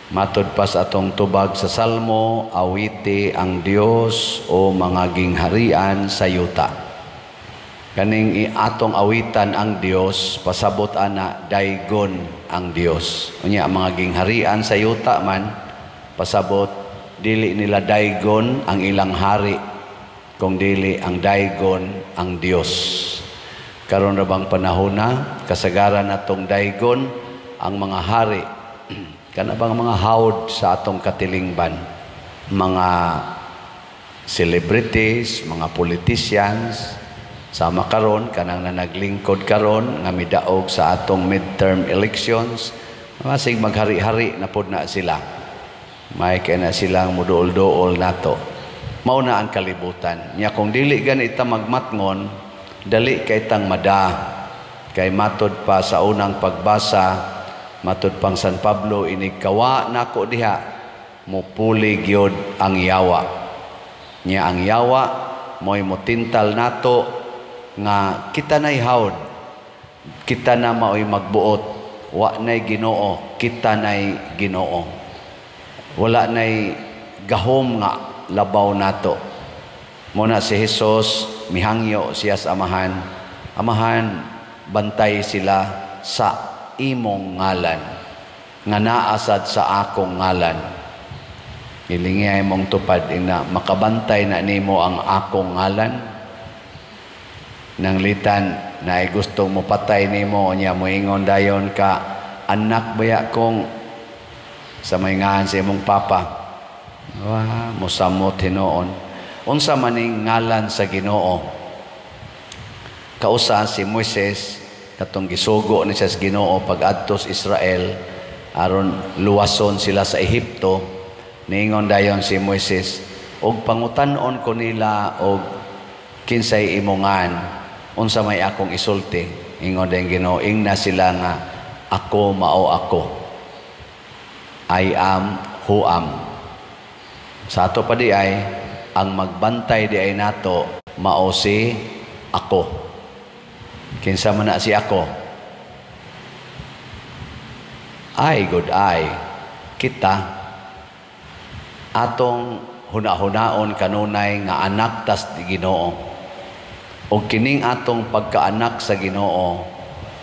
Matod pa sa atong tubag sa Salmo, awiti ang Dios o mga gingharian sa yuta. Kaning atong awitan ang Dios, pasabot ana daygon ang Dios. Unya ang mga gingharian sa yuta man, pasabot dili nila daygon ang ilang hari, kung dili ang daygon ang Dios. Karon ra bang panahon na kasagaran natong daygon ang mga hari? Kana bang mga hawd sa atong katilingban, mga celebrities, mga politicians, sama karon kanang na naglingkod karon nga midaog sa atong midterm elections, masig maghari-hari na pod na sila. May kay na silang muduol-duol nato. Mao na ang kalibutan. Nya kung dili gani ta magmatngon, dali kay tang mada. Kay matod pa sa unang pagbasa, matod pang San Pablo, inig kawa nako diha, mupuli gyud ang yawa. Nya ang yawa mo'y motintal nato nga kita na'y hawd, kita na mao'y magbuot, wa na'y Ginoo, kita na'y Ginoo. Wala na'y gahom nga labaw nato. Muna si Jesus mihangyo siya sa Amahan, "Amahan, bantay sila sa imong ngalan nga naa sad sa akong ngalan." Hilingi ay mong tupad ina makabantay na nimo ang akong ngalan. Nang litan na ay gustong mopatay nimo, nya moingon dayon ka, "Anak baya kong sa may ngalan sa imong papa?" Wa mosamot hinuon. Unsa maning ngalan sa Ginoo? Kausa si Moises, katong gisugo ni siya sa Ginoo pag-adto sa Israel aron luwason sila sa Ehipto. Niingon dayon si Moises, "Og pangutan-on ko nila og kinsay imongan, unsa may akong isulti?" Ingon dayon Ginoo, "Ingna sila nga ako mao ako. I am who am." Sa ato pa di ay ang magbantay di ay nato mao si ako. Kinsa man na si ako? Ay, good ay. Kita, atong huna-hunaon kanunay nga anak tas Ginoo. O kining atong pagkaanak sa Ginoo,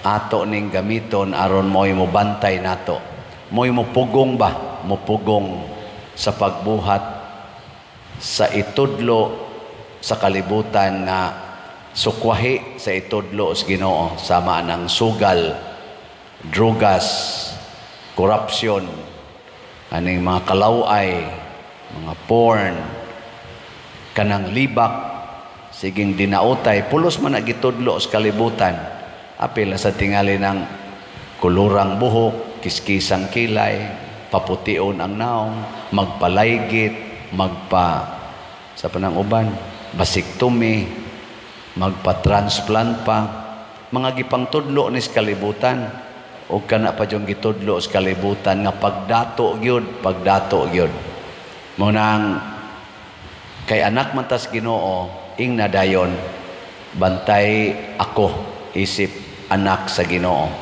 ato ning gamiton aron mo'y mobantay nato. Mo'y mopugong ba? Mopugong sa pagbuhat sa itudlo sa kalibutan nga sukwahi sa itudlo sa Ginoo, sama ng sugal, drugas, korupsyon, aning mga kalaway, mga porn, kanang libak, siging dinautay, pulos man na gitudlo sa kalibutan. Apil na sa tingali ng kulurang buhok, kiskisang kilay, papution ang naong, magpalaygit, magpa sa panang uban, vasectomy, magpa-transplant pa, mga gipangtudlo ni sa kalibutan, o kana pa yung gitudlo sa kalibutan nga pagdato gyud, pagdato gyud. Mao nang kay anak man tas Ginoo, ingna dayon, "Bantay ako isip anak sa Ginoo."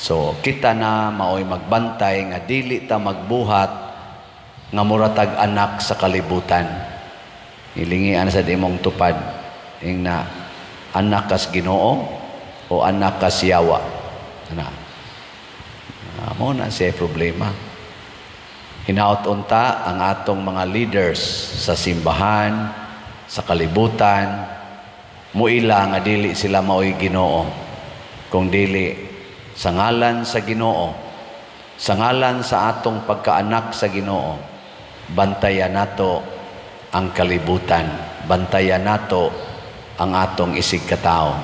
So kita na maoy magbantay nga dili ta magbuhat nga muratag anak sa kalibutan. Ilingian sa imong tupad. Ingna, anak kas Ginoo o anak kas yawa? Ana. Mao na siya problema. Hinaot unta ang atong mga leaders sa simbahan, sa kalibutan, muila nga dili sila maoy Ginoo. Kung dili sa ngalan sa Ginoo, sa ngalan sa atong pagkaanak sa Ginoo, bantayan nato ang kalibutan, bantayan nato ang atong isig katao.